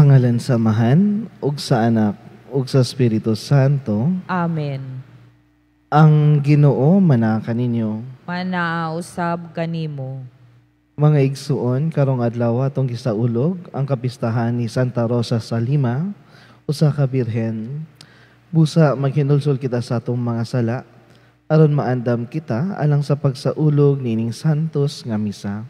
Sa ngalan sa Amahan, ug sa Anak, ug sa Espiritu Santo. Amen. Ang Ginoo manaa kaninyo. Manausab kanimo. Mga igsuon, karong adlaw atong gisaulog ang kapistahan ni Santa Rosa sa Lima, usa ka birhen. Busa maghinulsol kita sa atong mga sala aron maandam kita alang sa pagsaulog nining santos nga misa.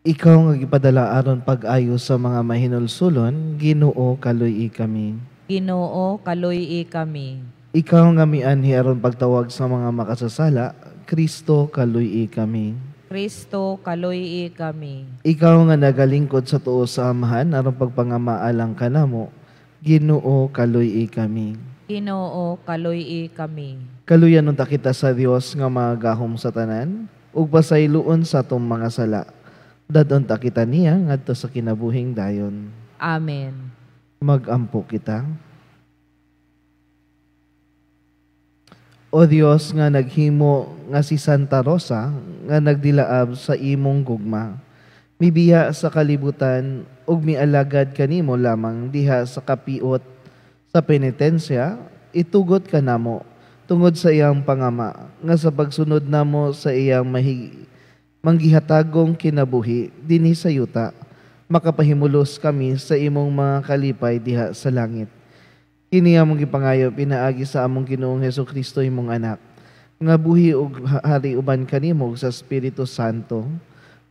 Ikaw nga gipadala aron pag-ayo sa mga mahinulsulon, Ginoo, kaluy-i kami. Ginoo, kaluy-i kami. Ikaw nga mianhi aron pagtawag sa mga makasasala, Kristo, kaluy-i kami. Kristo, kaluy-i kami. Ikaw nga nagalingkod sa tuo sa Amahan aron pagpangamaalang kanamo, Ginoo, kaluy-i kami. Ginoo, kaluy-i kami. Kaluyan unta kita sa Dios nga magahom sa tanan ug pasayloon sa atong mga sala. Dadon ta kita niya ngadto sa kinabuhing dayon. Amen. Magampo kita. O Dios nga naghimo nga si Santa Rosa nga nagdilaab sa imong gugma, mibiya sa kalibutan ug mialagad kanimo lamang diha sa kapiot sa penitensya, itugot kanamo tungod sa iyang pangama nga sa pagsunod namo sa iyang manggihatagong kinabuhi dinhi sa yuta, makapahimulos kami sa imong mga kalipay diha sa langit. Kini among gipangayo pinaagi sa among Ginoong Hesukristo imong anak, nga buhi ug hari uban kanimo sa Espiritu Santo,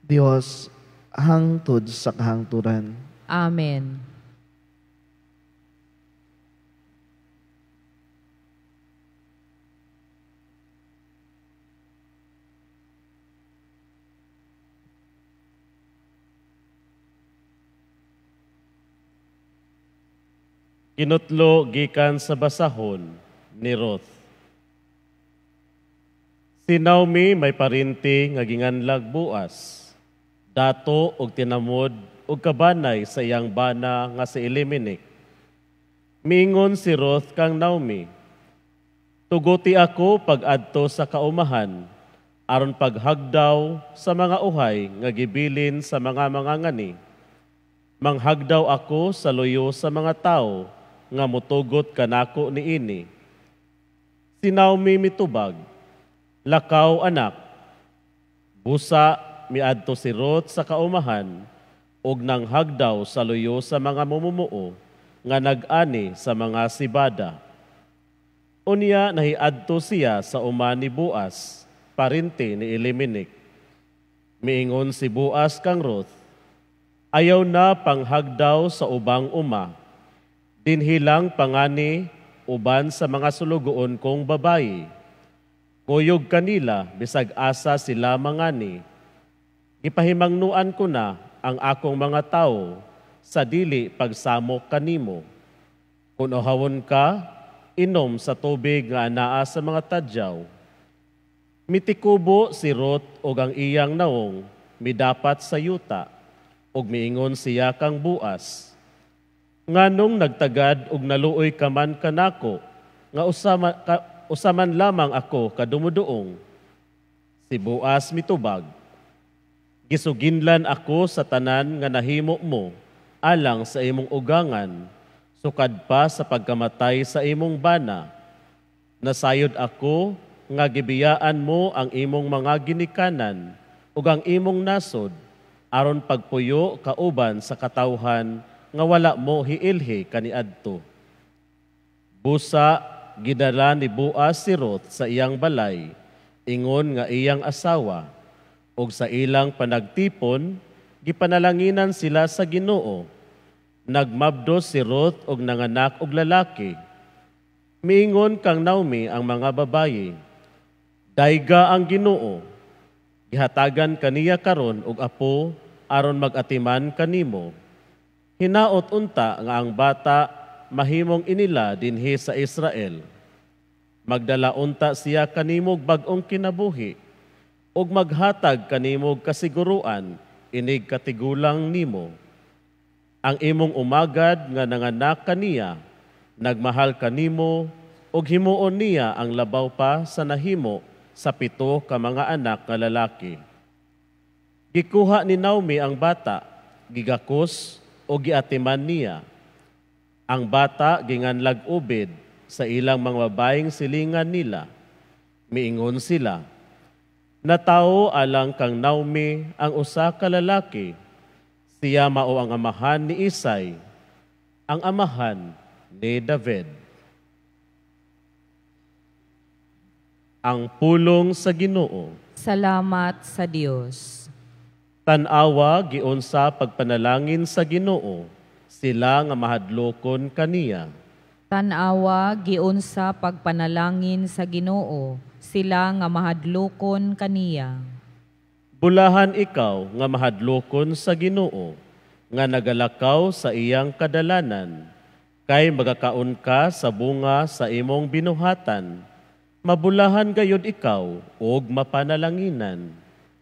Dios hangtod sa kahangturan. Amen. Kinutlo gikan sa basahon ni Ruth. Si Naomi may parinti nga ginganlag Boaz, dato og tinamod og kabanay sa iyang bana nga si Elimelech. Miingon si Ruth kang Naomi, tuguti ako pag-adto sa kaumahan aron paghagdaw sa mga uhay nga gibilin sa mga mangangani. Manghagdaw ako sa luyo sa mga tawo nga mutugot kanako niini. Si Naomi mitubag, lakaw anak. Busa miadto si Ruth sa kaumahan ug nanghagdaw sa luyo sa mga mumumuo nga nag-ani sa mga sibada. Unya nahiadto siya sa uma ni Boaz, parente ni Elimelech. Miingon si Boaz kang Ruth, ayaw na panghagdaw sa ubang uma. Dinhilang pangani uban sa mga sulugoon kong babayi. Kuyog kanila bisag asa sila mangani. Gipahimangnuan ko na ang akong mga tao sa dili pagsamok kanimo. Kung uhawon ka, inom sa tubig nga anaa sa mga tadyaw. Mitikubo si Ruth og ang iyang naong midapat sa yuta, ug miingon siya kang Boaz, nganong nagtagad og naluoy ka man kanako, nga usaman lamang ako kadumuduong. Si Boaz mitubag, gisuginlan ako sa tanan nga nahimo mo alang sa imong ugangan, sukad pa sa pagkamatay sa imong bana. Nasayod ako nga gibiyaan mo ang imong mga ginikanan ug ang imong nasod aron pagpuyo kauban sa katawhan nga wala mo hiilhi kaniadto. Busa gidala ni Boaz si Ruth sa iyang balay, ingon nga iyang asawa, ug sa ilang panagtipon gipanalanginan sila sa Ginoo. Nagmabdos si Ruth og nanganak og lalaki. Miingon kang Naomi ang mga babayi, dayga ang Ginoo, gihatagan kaniya karon og apo aron mag-atiman kanimo. Hinaot unta nga ang bata mahimong inila dinhi sa Israel. Magdala unta siya kanimog bag-ong kinabuhi ug maghatag kanimog kasiguruan inig katigulang nimo. Ang imong umagad nga nanganak kaniya, nagmahal kanimo ug himuon niya ang labaw pa sa nahimo sa 7 ka mga anak nga lalaki. Gikuha ni Naomi ang bata, gigakos o giatiman niya. Ang bata ginganlag Obed sa ilang mga babaeng silingan nila. Miingon sila, natawo alang kang Naomi ang usa ka lalaki. Siya mao ang amahan ni Isay, ang amahan ni David. Ang pulong sa Ginoo. Salamat sa Dios. Tan-awa giunsa pagpanalangin sa Ginoo, sila nga mahadlokon kaniya. Tan-awa giunsa pagpanalangin sa Ginoo, sila nga mahadlokon kaniya. Bulahan ikaw nga mahadlokon sa Ginoo, nga nagalakaw sa iyang kadalanan, kay magakaon ka sa bunga sa imong binuhatan. Mabulahan gayud ikaw ug mapanalanginan.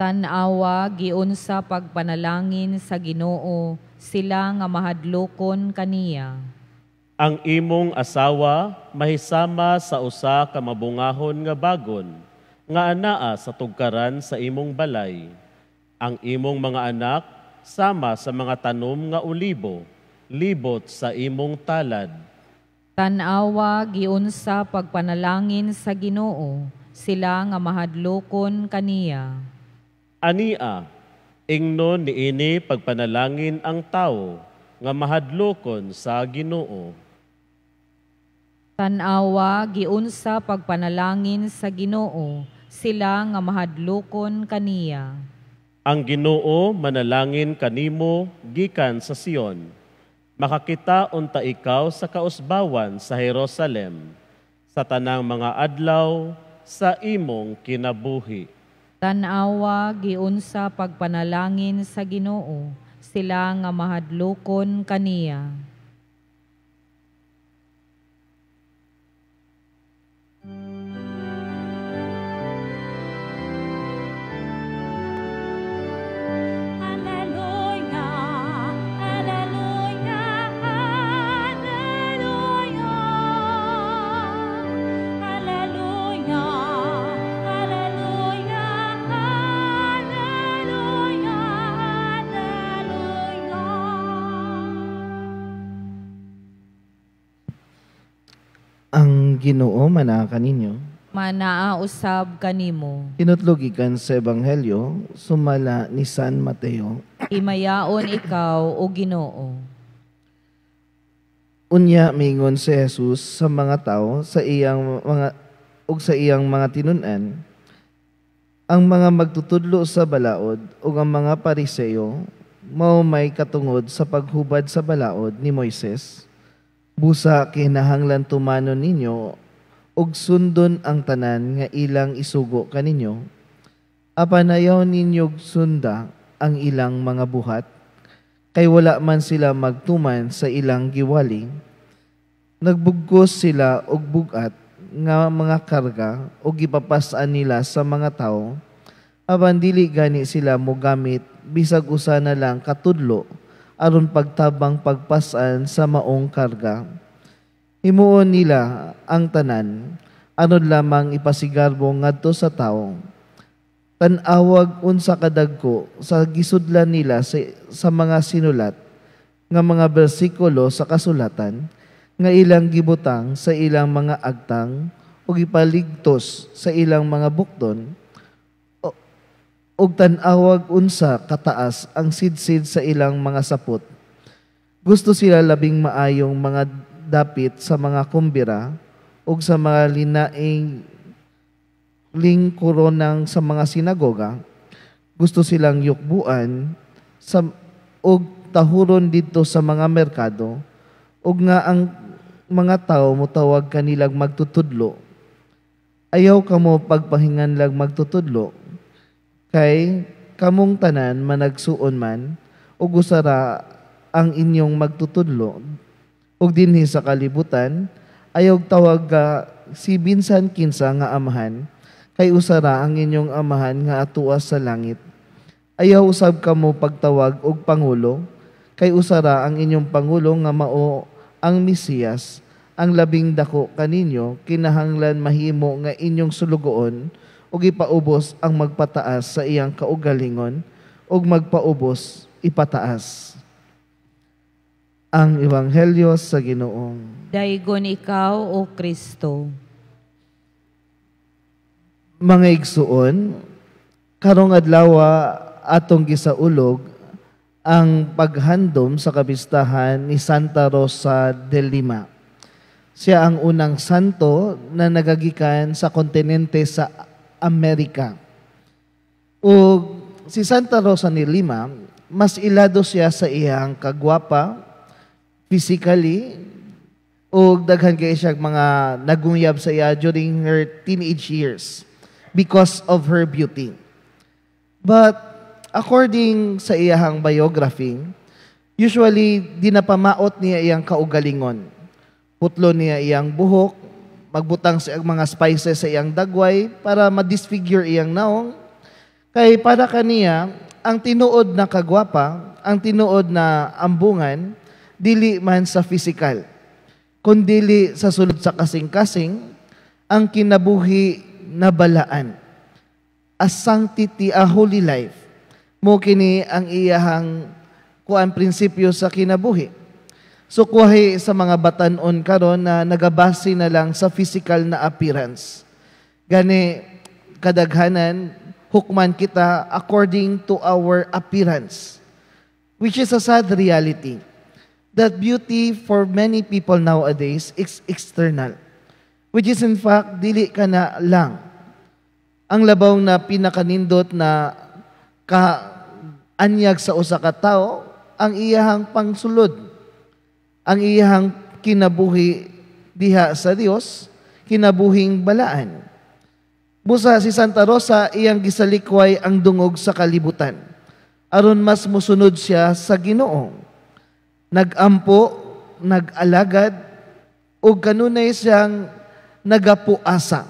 Tan-awa giunsa pagpanalangin sa Ginoo, sila nga mahadlokon kaniya. Ang imong asawa mahisama sa usa ka mabungahon nga bagon, nga anaa sa tugkaran sa imong balay. Ang imong mga anak sama sa mga tanom nga olibo, libot sa imong talad. Tan-awa giunsa pagpanalangin sa Ginoo, sila nga mahadlokon kaniya. Ania, ingnon niini pagpanalangin ang tawo nga mahadlokon sa Ginoo. Tan-awa giunsa pagpanalangin sa Ginoo, sila nga mahadlokon kaniya. Ang Ginoo manalangin kanimo gikan sa Sion. Makakita unta ikaw sa kausbawan sa Jerusalem, sa tanang mga adlaw sa imong kinabuhi. Tan-awa giunsa pagpanalangin sa Ginoo, sila nga mahadlokon kaniya. Ang Ginoo manaa kaninyo. Manaa usab kanimo. Tinutlog gikan sa Ebanghelyo sumala ni San Mateo. Himayaon ikaw o Ginoo. Unya mingon si Jesus sa mga tao sa iyang mga ug sa iyang mga tinun-an, ang mga magtutudlo sa balaod ug ang mga Pariseo mao may katungod sa paghubad sa balaod ni Moises. Busa kinahanglan tumanon ninyo ug sundon ang tanan nga ilang isugo kaninyo. Apan ayaw ninyo sunda ang ilang mga buhat, kay wala man sila magtuman sa ilang giwali. Nagbugkos sila og bug-at nga mga karga ug gipapas-an nila sa mga tawo, apan dili gani sila mogamit bisag usa na lang katudlo aron pagtabang pagpasan sa maong karga. Himuon nila ang tanan, aron lamang ipasigarbo ngadto sa tawo. Tan-awag unsa kadagko sa gisudlan nila sa mga sinulat nga mga bersikulo sa kasulatan nga ilang gibutang sa ilang mga agtang ug ipaligtos sa ilang mga bukton, ug tan-awag unsa kataas ang sidsid sa ilang mga sapot. Gusto sila labing maayong mga dapit sa mga kumbira ug sa mga linaing lingkuronang sa mga sinagoga. Gusto silang yukbuan sa ug tahuron didto sa mga merkado, ug nga ang mga tao motawag kanilang magtutudlo. Ayaw kamo pagpahinganlag magtutudlo, kay kamong tanan managsuon man ug usara ang inyong magtutudlo. Ug dinhi sa kalibutan ayaw tawag si binsan kinsa nga amahan, kay usara ang inyong amahan nga atua sa langit. Ayaw usab kamo pagtawag og pangulo, kay usara ang inyong pangulo nga mao ang Mesiyas, ang labing dako kaninyo kinahanglan mahimo nga inyong sulugoon, ug ipaubos ang magpataas sa iyang kaugalingon, ug magpaubos ipataas. Ang Ebanghelyo sa Ginoo. Daygon ikaw, O Kristo. Mga igsuon, karong adlaw atong gisaulog ang paghandom sa kapistahan ni Santa Rosa de Lima. Siya ang unang santo na nagagikan sa kontinente sa Amerika. O si Santa Rosa ni Lima, mas ilado siya sa iyang kagwapa physically o daghan kay siya mga nagungyab sa iya during her teenage years because of her beauty. But according sa iyahang biography, usually dinapamaot niya iyang kaugalingon. Putlo niya iyang buhok, magbutang siya mga spices sa iyang dagway para ma-disfigure iyang naong. Kay para kaniya, ang tinuod na kagwapa, ang tinuod na ambungan, dili man sa physical, kundili sa sulod sa kasing-kasing, ang kinabuhi na balaan. A sanctity, a holy life. Mo kini ang iyahang kuan prinsipyo sa kinabuhi. So kuwahi sa mga batanon karon na nagabase na lang sa physical na appearance. Gani kadaghanan hukman kita according to our appearance, which is a sad reality that beauty for many people nowadays is external, which is in fact dili ka na lang. Ang labaw na pinakanindot na ka anyag sa usa ka tawo ang iyahang pangsulod, ang iyahang kinabuhi diha sa Dios, kinabuhing balaan. Busa si Santa Rosa, iyang gisalikway ang dungog sa kalibutan aron mas musunod siya sa Ginoo. Nagampo, nag-alagad, ug kanunay siyang nagapuasa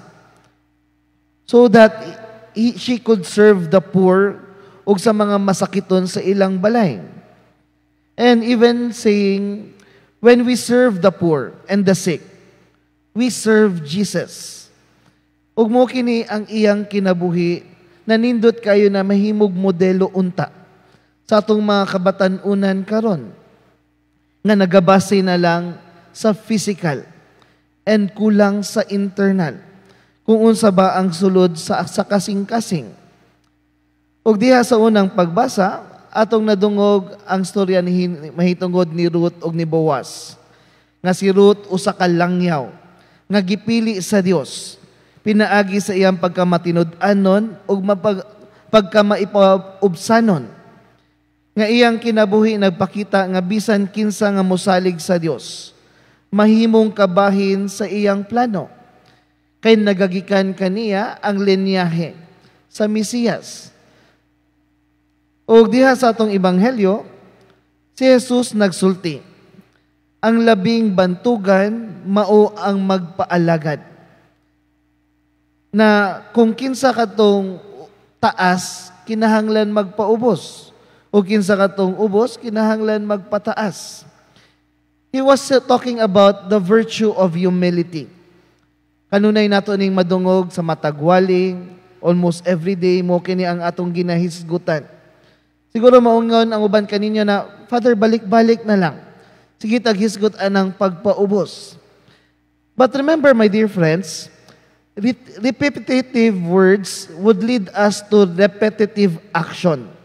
so that she could serve the poor ug sa mga masakiton sa ilang balay. And even saying, when we serve the poor and the sick, we serve Jesus. Ug mo kini ang iyang kinabuhi, nanindot kayo na mahimog modelo unta sa atong mga kabatan-unan karon nga nagabase na lang sa physical and kulang sa internal. Kung unsa ba ang sulod sa kasing-kasing. Ug diha sa unang pagbasa, atong nadungog ang storya ni mahitungod ni Ruth ug ni Boaz. Nga si Ruth usa ka langyaw nga gipili sa Dios pinaagi sa iyang pagkamatinud-anon ug pagkamaipaubsanon. Nga iyang kinabuhi nagpakita nga bisan kinsa nga mosalig sa Dios mahimong kabahin sa iyang plano. Kay nagagikan kaniya ang linyahe sa Mesiyas. Og diha sa atong ebanghelyo, si Jesus nagsulti, ang labing bantugan mao ang magpaalagad. Na kung kinsa katong taas, kinahanglan magpaubos. O kinsa katong ubos, kinahanglan magpataas. He was talking about the virtue of humility. Kanunay nato ning madungog sa matagwali, almost every day mo kini ang atong ginahisgutan. Siguro maungon ang uban kaninyo na, "Father, balik-balik na lang. Sige taghisgot anang pagpaubos." But remember, my dear friends, repetitive words would lead us to repetitive action.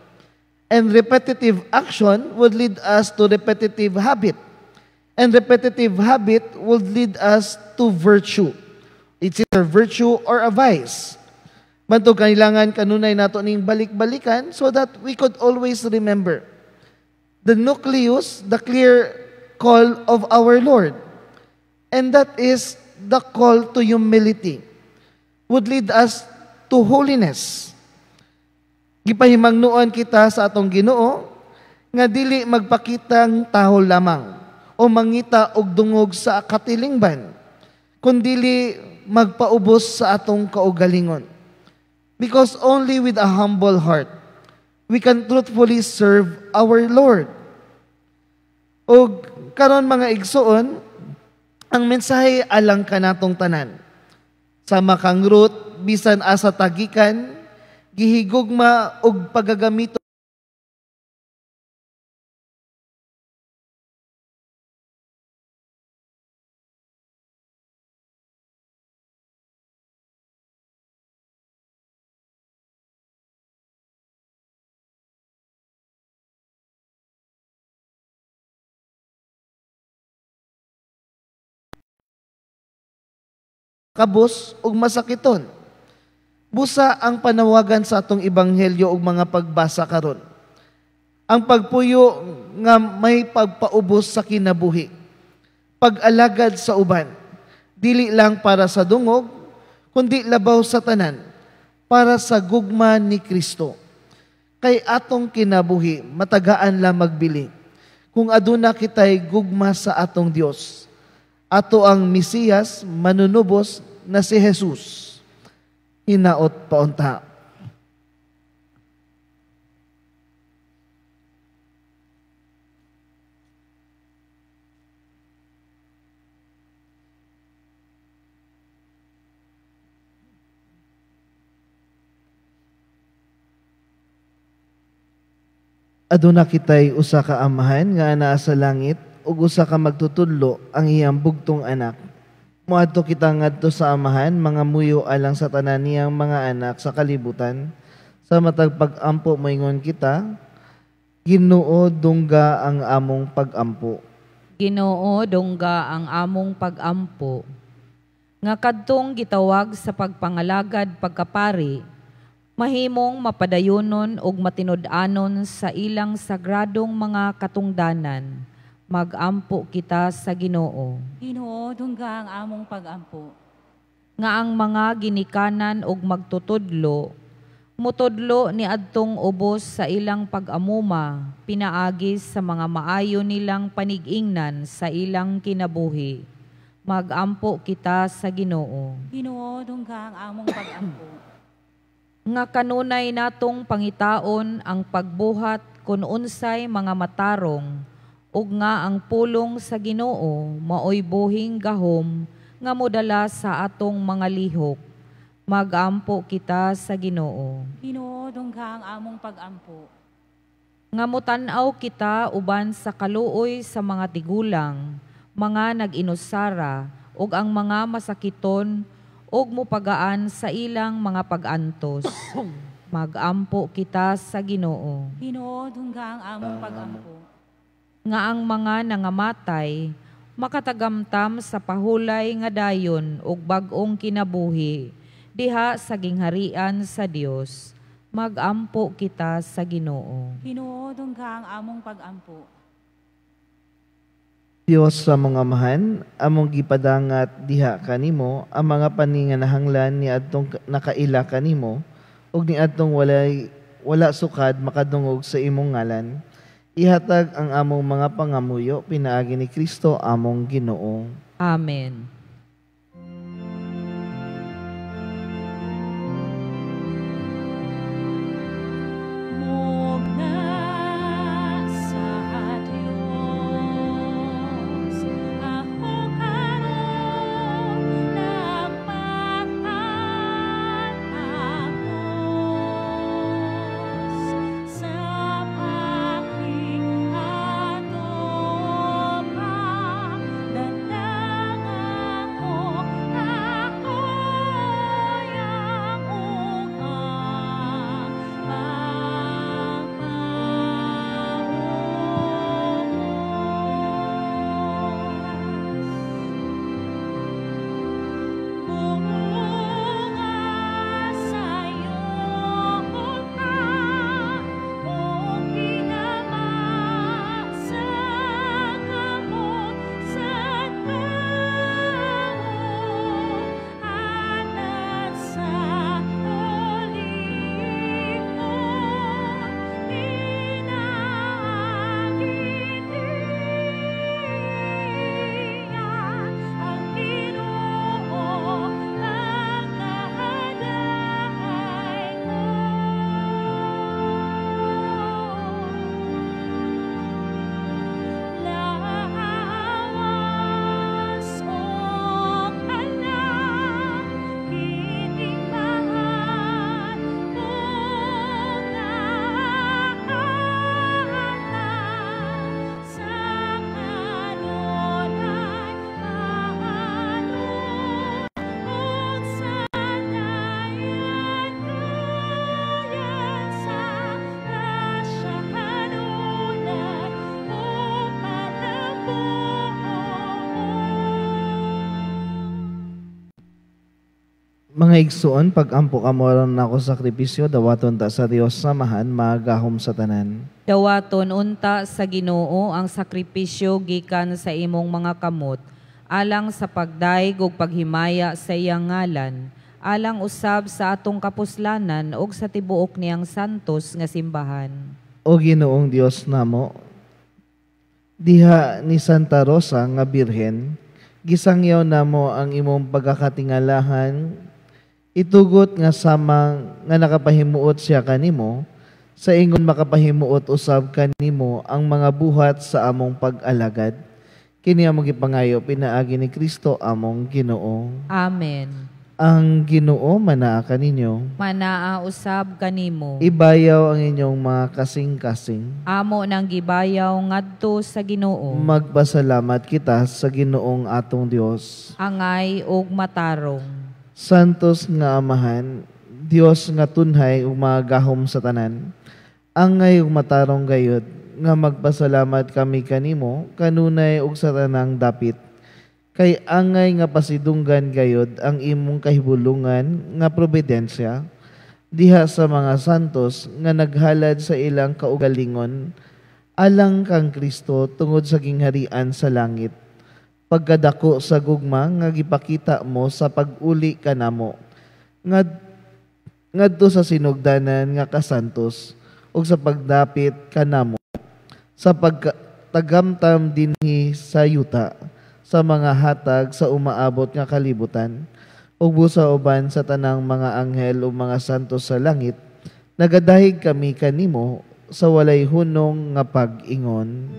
And repetitive action would lead us to repetitive habit. And repetitive habit would lead us to virtue. It's either virtue or a vice. Bantog kailangan kanunay nato ning balik-balikan so that we could always remember the nucleus, the clear call of our Lord. And that is the call to humility would lead us to holiness. Gipahimangnoan kita sa atong Ginoo nga dili magpakitang tawo lamang o mangita og dungog sa katilingban, kundili magpaubos sa atong kaugalingon. Because only with a humble heart, we can truthfully serve our Lord. O karon, mga igsoon, ang mensahe alang kanatong tanan. Sama kang Ruth, bisan asa tagikan, gihigugma og pagagamito Kabus ug masakiton. Busa ang panawagan sa atong ebanghelyo ug mga pagbasa karon. Ang pagpuyo nga may pagpaubos sa kinabuhi. Pag-alagad sa uban, dili lang para sa dungog, kundi labaw sa tanan, para sa gugma ni Kristo. Kay atong kinabuhi, matagaan lang magbili. Kung aduna kita'y gugma sa atong Dios. Ato ang Mesiyas manunubos na si Jesus. Hinaot paunta. Aduna kita'y usa ka amahan nga anaa sa langit ug usa ka magtutudlo ang iyang bugtong anak. Moadto kita ngadto sa amahan, mga muyo alang sa tanan niyang mga anak sa kalibutan. Sa matag pag-ampo moingon kita, Ginoo, dungga ang among pag-ampo. Ginoo, dungga ang among pag-ampo. Nga kadtong gitawag sa pagpangalagad pagkapari, mahimong mapadayonon og matinud-anon sa ilang sagradong mga katungdanan. Magampo kita sa Ginoo. Ginoo, dungga ang among pagampo. Nga ang mga ginikanan og magtutudlo, mutudlo ni adtong ubos sa ilang pag-amuma, pinaagi sa mga maayo nilang panigingnan sa ilang kinabuhi. Magampo kita sa Ginoo. Ginoo, dungga ang among pagampo. Nga kanunay natong pangitaon ang pagbuhat kun unsay mga matarong, ug nga ang pulong sa Ginoo maoy buhing gahom nga modala sa atong mga lihok. Magampo kita sa Ginoo. Ginoo, dungga ang among pagampo. Nga motan-aw kita uban sa kaluoy sa mga tigulang, mga nag-inusara ug ang mga masakiton, ug mopagaan sa ilang mga pag-antos. Magampo kita sa Ginoo. Ginoo, dungga ang among pagampo. Nga ang mga nangamatay makatagamtam sa pahulay nga dayon ug bag-ong kinabuhi diha sa gingharian sa Dios. Magampo kita sa Ginoo. Ginoo, dungga ang among pagampo. Dios sa mga amahan, among gipadangat diha kanimo ang mga paninganahanglan ni adtong nakaila kanimo ug ni adtong wala sukad makadungog sa imong ngalan. Ihatag ang among mga pangamuyo pinaagi ni Kristo among Ginoo. Amen. Sa Mga igsuon, pag-ampo kamo aron nako sakripisyo, dawaton ta sa Dios samahan, magahom sa tanan. Dawaton unta sa Ginoo ang sakripisyo gikan sa imong mga kamot, alang sa pagdayeg ug paghimaya sa iyang ngalan, alang usab sa atong kapuslanan ug sa tibuok niyang santos nga simbahan. O Ginoong Dios namo, diha ni Santa Rosa nga Birhen, gisangyaw namo ang imong pagkakatingalahan, itugot nga samang nga nakapahimuot siya kanimo, sa ingon makapahimuot usab kanimo ang mga buhat sa among pag-alagad. Kini among gipangayo pinaagi ni Kristo among Ginoo. Amen. Ang Ginoo manaa kaninyo. Manaa usab kanimo. Ibayaw ang inyong mga kasing-kasing. Amo nang gibayaw ngadto sa Ginoo. Magpasalamat kita sa Ginoong atong Dios. Angay ug matarong. Santos nga Amahan, Dios nga tunhay ug magahom sa tanan, angay ug matarong gayud nga magpasalamat kami kanimo kanunay ug sa tanang dapit. Kay angay nga pasidunggan gayud ang imong kahibulungan nga providensya diha sa mga santos nga naghalad sa ilang kaugalingon alang kang Kristo tungod sa gingharian sa langit. Pagkadako sa gugma nga gipakita mo sa pag-uli kanamo ngadto sa sinugdanan nga kasantos ug sa pagdapit kanamo sa pagtagamtam dinhi sa yuta sa mga hatag sa umaabot nga kalibutan ug busa uban sa tanang mga anghel ug mga santos sa langit, nagadahig kami kanimo sa walay hunong nga pag-ingon.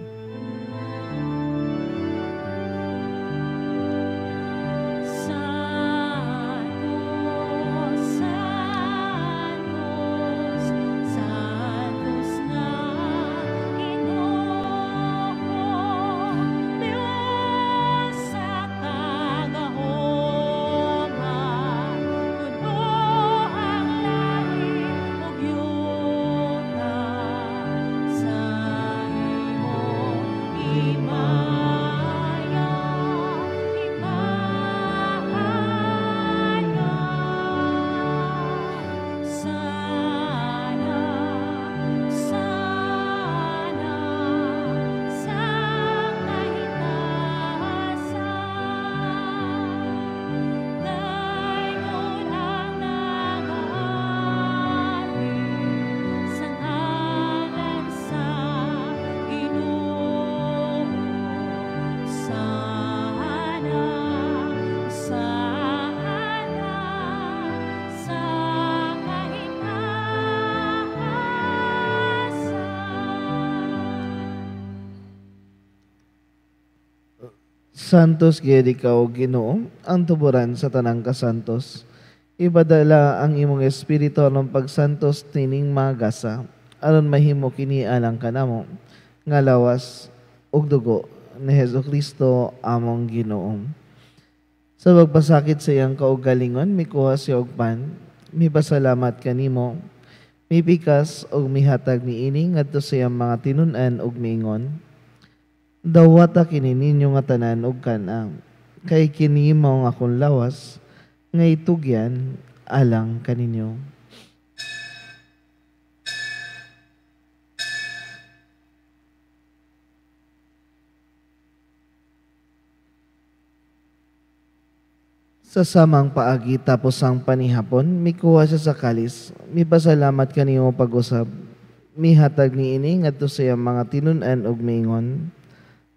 Santos gyud ikaw, Ginoo, ang tuburan sa tanang kasantos. Ibadala ang imong espiritu aron pagsantos tining magasa, aron mahimo kini alang kanamo nga lawas ug dugo ni Hesukristo among Ginoo. Sa pagpasakit sa iyang kaugalingon, mikuha siya og pan, mipasalamat kanimo, mipikas ug mihatag niini ngadto sa iyang mga tinun-an ug miingon, dawata kini ninyo nga tanan og kan-a, kay kini mao ang akong lawas nga itugyan alang kaninyo. Sa samang paagi tapos ang panihapon, mikuha siya sa kalis, mipasalamat kanimo pag-usab, mihatag niini ngadto sa iyang mga tinun-an ug miingon,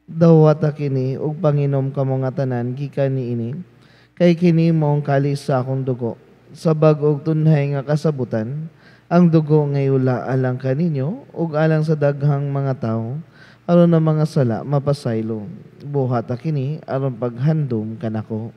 dawata kini ug panginom kamo nga tanan gikan niini, kay kini mao ang kalis sa akong dugo, sa bag-ong tunhay nga kasabutan, ang dugo ngayula alang kaninyo ug alang sa daghang mga tawo, aron ang mga sala mapasaylo. Buhata kini aron paghandom kanako.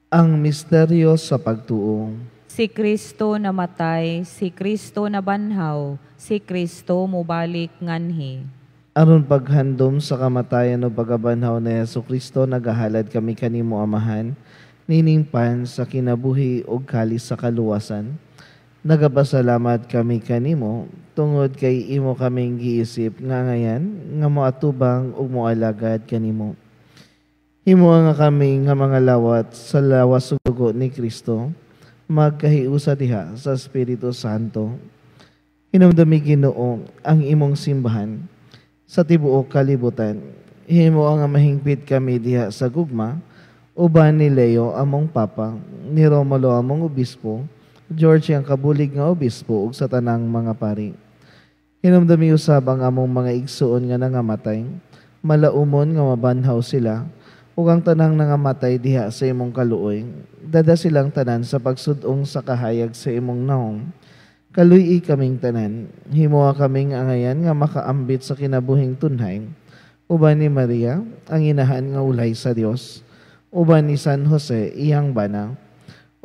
Ang misteryo sa pagtuo. Si Kristo namatay, si Kristo nabanhaw, si Kristo mubalik nganhi. Aron paghandom sa kamatayan o pagkabanhaw ni Hesukristo, nagahalad kami kanimo, Amahan, Nining pan sa kinabuhi ug kalis sa kaluwasan. Nagapasalamat kami kanimo tungod kay imo kaming giisip nga ngayan nga moatubang ug moalagad kanimo. Himo nga kami nga mga lawat sa lawas ug dugo ni Kristo, magkahiusa diha sa Espiritu Santo. Hinumdumi Ginoo ang imong simbahan sa tibuok kalibutan. Himo nga mahingpit kami diha sa gugma, uban ni Leo among Papa, ni Romulo among Obispo, George ang kabulig nga obispo ug sa tanang mga pari. Hinumdumi usab ang among mga igsuon nga nangamatay, malaumon nga mabanhaw sila, ug ang tanang nangamatay diha sa imong kaluoy, dada silang tanan sa pagsud-ong sa kahayag sa imong naong. Kaluy-i kaming tanan, himoa kaming angayan nga makaambit sa kinabuhing tunhay, uban ni Maria, ang inahan nga ulay sa Dios, uban ni San Jose, iyang bana,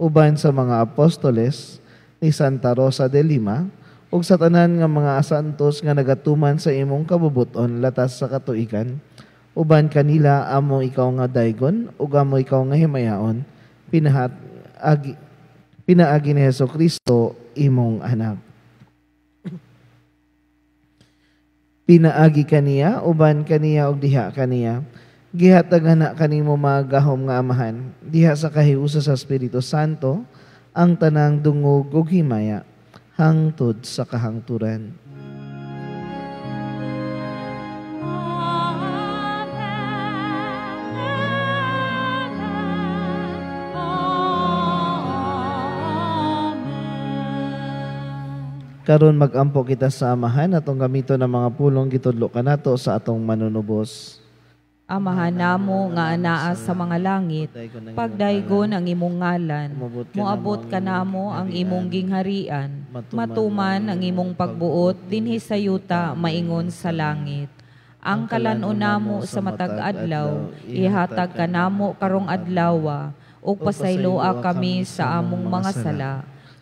uban sa mga apostoles ni Santa Rosa de Lima, ug sa tanan nga mga santos nga nagatuman sa imong kabubuton latas sa katuikan, uban kanila amo ikaw nga daygon ug amo ikaw nga himayaon, pinaagi ni Hesus Kristo imong anak. Pinaagi kaniya, uban kaniya ug diha kaniya, gihatag na kanimo magahom nga amahan, diha sa kahiusa sa Espiritu Santo, ang tanang dungog ug himaya, hangtod sa kahangturan. Karon magampo kita sa Amahan atong gamiton ang mga pulong gitudlo kanato sa atong manunubos. Amahan namo nga anaa sa mga langit, pagdaygon ang imong ngalan, moabot kanamo ang imong gingharian, matuman ang imong pagbuot dinhi sa yuta maingon sa langit. Ang kalan-on namo sa matag adlaw, ihatag kanamo karong adlawa, ug pasayloa kami sa among mga sala.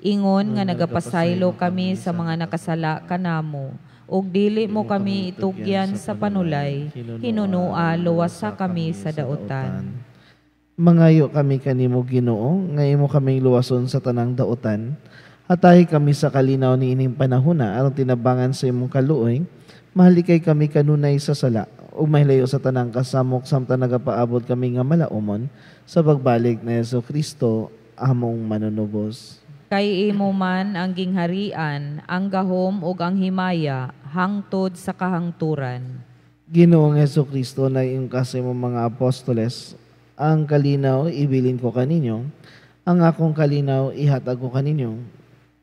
Ingon nga nagapasaylo kami sa mga nakasala kanamo, ug dili mo kami itugyan sa panulay, hinunua luwasa kami sa daotan. Mangayo kami kanimo Ginoo, nga imo kaming luwason sa tanang daotan. Hatahi kami sa kalinaw ni ining panahona aron tinabangan sa imong kaluoy, mahalikay kami kanunay sa sala, ug mahilayo sa tanang kasamok samtang nagapaabot kami nga malaumon sa pagbalik ni Hesus Kristo among manunubos. Kay imo man ang gingharian, ang gahom ug ang himaya, hangtod sa kahangturan. Ginoong Hesukristo, naiing ka sa imong mga apostoles, ang kalinaw ibilin ko kaninyo, ang akong kalinaw ihatag ko kaninyo.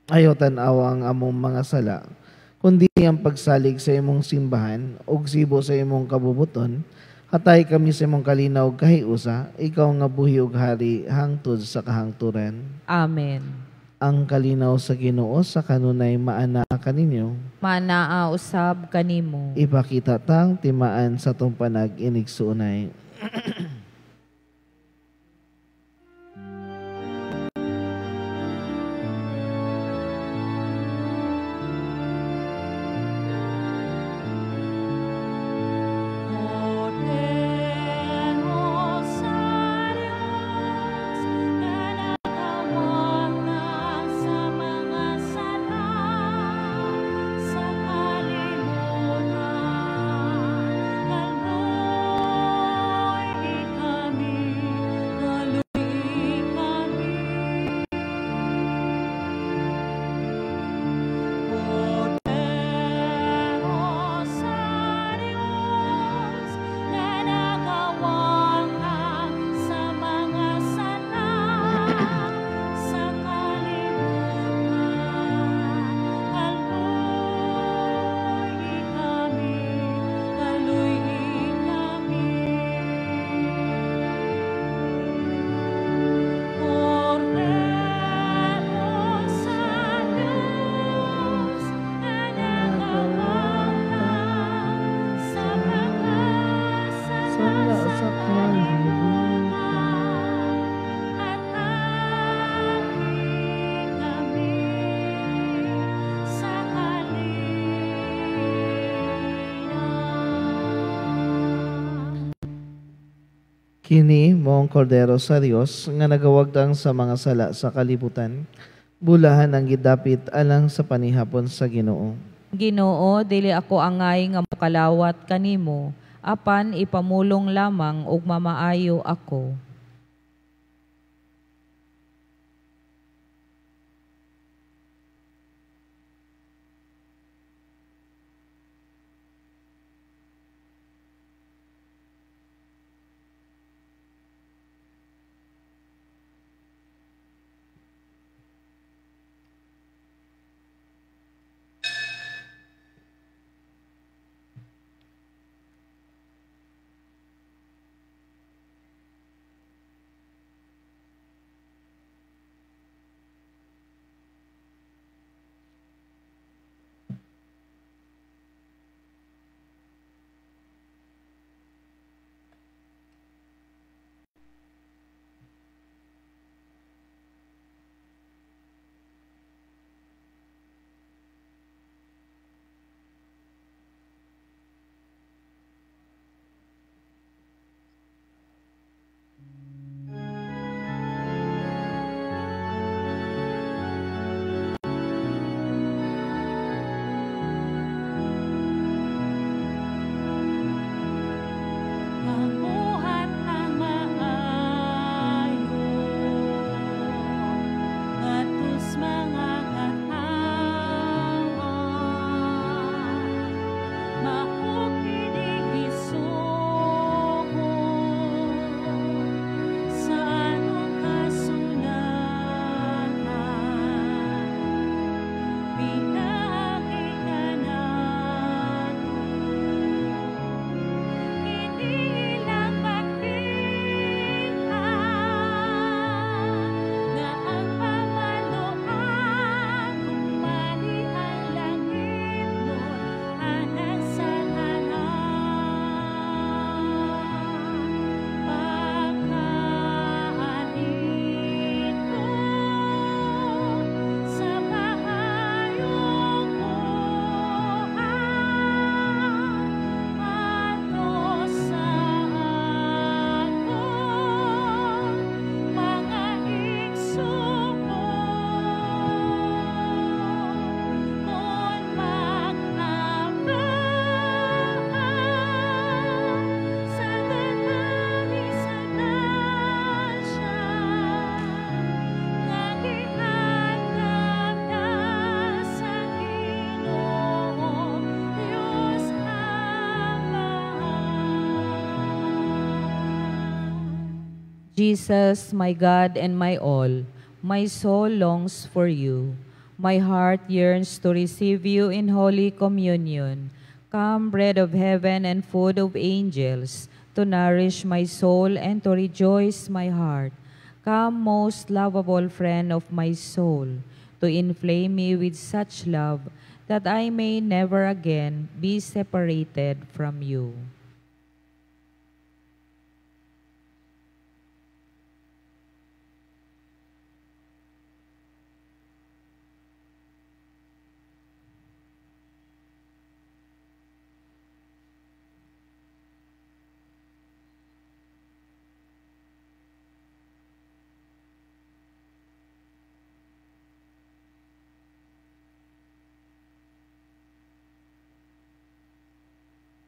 Ayaw tan-awa ang among mga sala, kundi ang pagsalig sa imong simbahan ug sibo sa imong kabubuton. Hatay kami sa imong kalinaw kahiusa, ikaw nga buhi ug hari hangtod sa kahangturan. Amen. Ang kalinaw sa Ginoo sa kanunay maana kaninyo. Maanaa usab kanimo. Ipakita tang timaan sa tong panag-inigsuonay. Kini mo ang kordero sa Dios nga nagawagtang sa mga sala sa kalibutan. Bulahan ang gidapit alang sa panihapon sa Ginoo. Ginoo, dili ako angay nga mokalawat kanimo, apan ipamulong lamang ug mamaayo ako. Jesus, my God and my all, my soul longs for you. My heart yearns to receive you in Holy Communion. Come, bread of heaven and food of angels, to nourish my soul and to rejoice my heart. Come, most lovable friend of my soul, to inflame me with such love that I may never again be separated from you.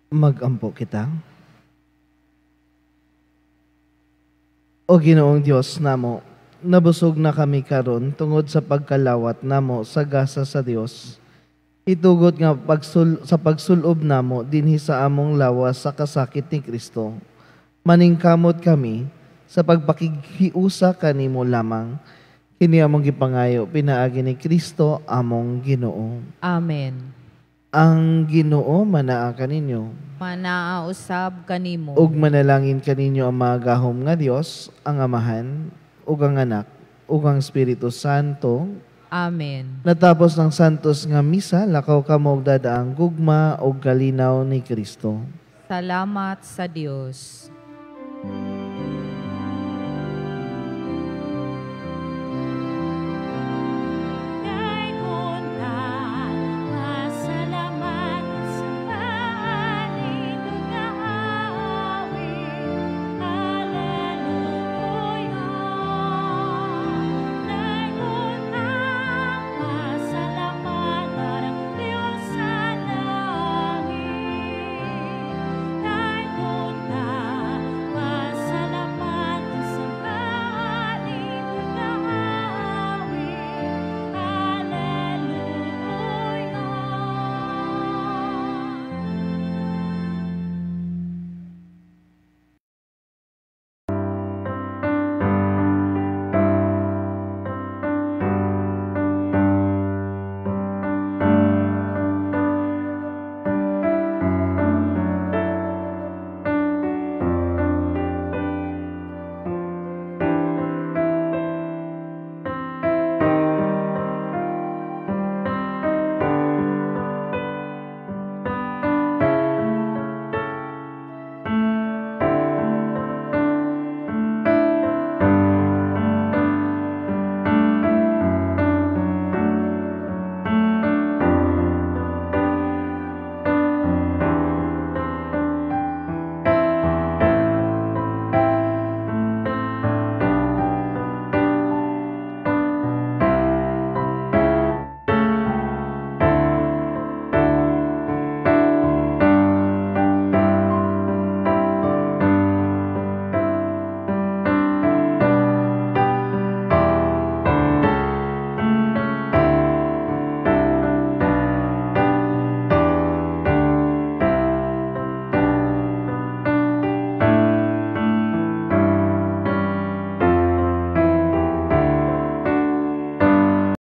Magampo kita. O Ginoong Dios namo, nabusog na kami karon tungod sa pagkalawat namo sa gasa sa Dios. Itugot nga sa pagsulob namo dinhi sa among lawas sa kasakit ni Kristo. Maningkamot kami sa pagpakighiusa kanimo lamang. Kini among gipangayo pinaagi ni Kristo among Ginoo. Amen. Ang Ginoo manaa kaninyo. Manaa usab kanimo. Ug manalangin kaninyo ang magahom nga Dios, ang Amahan, ug ang Anak, ug ang Espiritu Santo. Amen. Natapos ng santos nga misa, lakaw kamo og dadaang gugma ug kalinaw ni Kristo. Salamat sa Dios.